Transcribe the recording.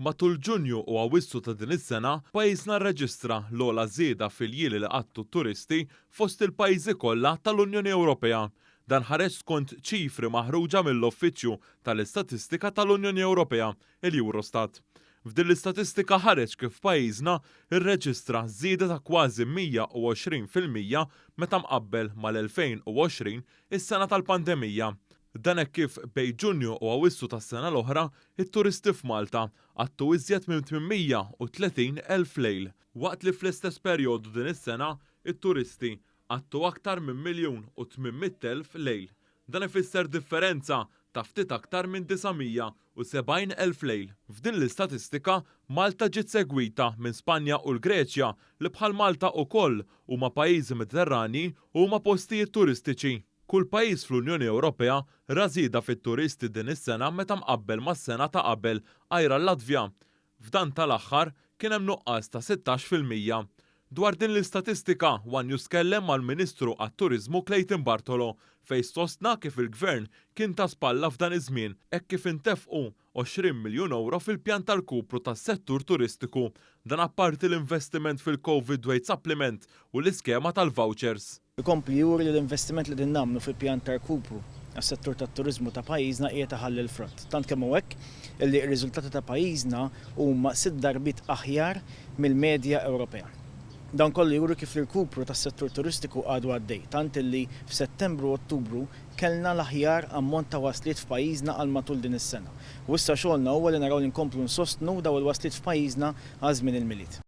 Matul Ġunju u Awwissu ta' din is-sena, pajjiżna rreġistra l-ogħla żieda f'iljieli li qattgħu t-turisti fost il-pajjiżi kollha tal-Unjoni Ewropea. Dan ħareġ skont ċifri maħruġa mill-Uffiċċju tal-Istatistika tal-Unjoni Ewropea, il-Eurostat. F'din l-istatistika ħareġ kif pajjiżna rreġistra żieda ta' kważi 120% meta mqabbel mal-2020, is-sena tal-pandemija. Dan hekk kif bejn Ġunju u Awwissu tas-sena l-oħra, it-turisti f'Malta qattgħu iżjed minn 830 elf lejl, waqt li fl-istess perjodu din is-sena, it-turisti qattgħu aktar minn 1,800,000 lejl. Dan ifisser differenza ta' ftit aktar minn 970 elf lejl. F'din l-istatistika, Malta ġiet segwita minn Spanja u l-Greċja li bħal Malta ukoll huma pajjiżi Mediterranji u huma postijiet turistiċi. Kull pajjiż fl-Unjoni Ewropea ra żieda fit-turisti din is-sena meta mqabbel mas-sena ta' qabel għajr għal-Latvja. F'dan tal-aħħar kien hemm nuqqas ta' 16%. Dwar din l-istatistika, one News tkellem mal-Ministru għat-Turiżmu Clayton Bartolo fejn sostna kif il-Gvern kien ta spalla f'dan iż-żmien hekk kif intefqu 20 miljun ewro fil-pjan ta' rkupru tas-settur turistiku. Dan apparti l-investiment fil-Covid Wage Supplement u l-iskema tal-vouchers. Ikompli juri li l-investiment li qegħdin nagħmlu fil-pjan ta' rkupru għas-settur tat-turiżmu ta' pajjiżna qiegħed iħalli l-frott. Tant kemm hu hekk illi r-riżultati ta' pajjiżna huma sitt darbiet aħjar mill-medja Ewropea. Dan kollu juri kif l-irkupru tas-settur turistiku għadu għaddej, tant illi f'Settembru u Ottubru kellna l-aħjar ammont ta' wasliet f'pajjiżna għal matul din is-sena. U issa xogħolna huwa li naraw li nkomplu nsostnu dawn il-wasliet f'pajjiżna għal żmien il-Milied.